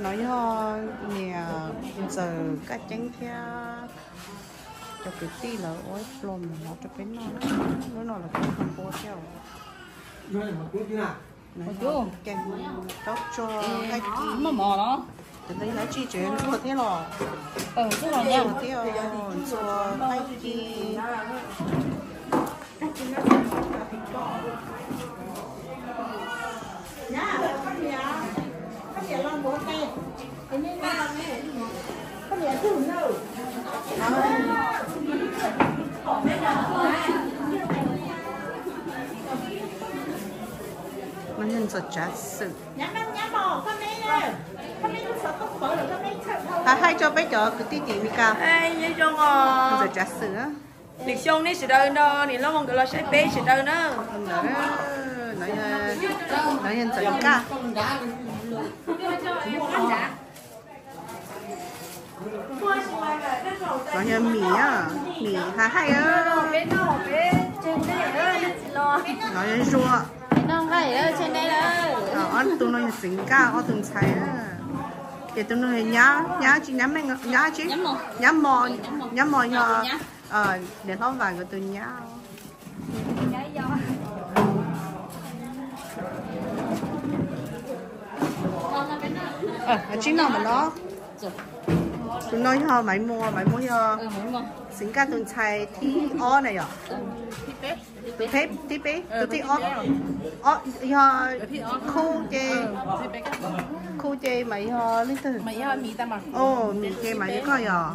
No yog niam ntxawm Kaj Ceeb thiab cov kwv tij lawv ua ib pluag mov rau peb noj. Lub no lawv kuj npua thiab. Keeg, taub tsuag, nqaij kis, mov no. Cov ntawd yog dab tsi, tseem ntsuag thiab los? Ntsuag thiab, ntsuag, nqaij kis. No yog ntxuav tsav xwm. Hais, hais rau peb cov kwv tij tim Meskas. Ntxuav tsav xwm. Lwm xyoo nej sawv daws nrog niam hlob nkawd los saib peb sawv daws na. No yog ntxawm Kaj. No yog mis, mis hais hais. No yog zuag. Ob tug no yog Xeev Kaj ob tug ntxhais. Ces tus no yog nyab, nyab tsis, nyab meej, nyab tsis, nyab mos, nyab mos yog niam hlob Vam nkawd tus nyab. Tsib no mas no. Tus no yog Maiv Muas, Maiv Muas yog Xeev Kaj tus ntxhais thib ob na yom. Tus thib peb, tus thib ob, yog Khu ces, Khu ces mas yog leej twg? Mis ces mas yog koj yom.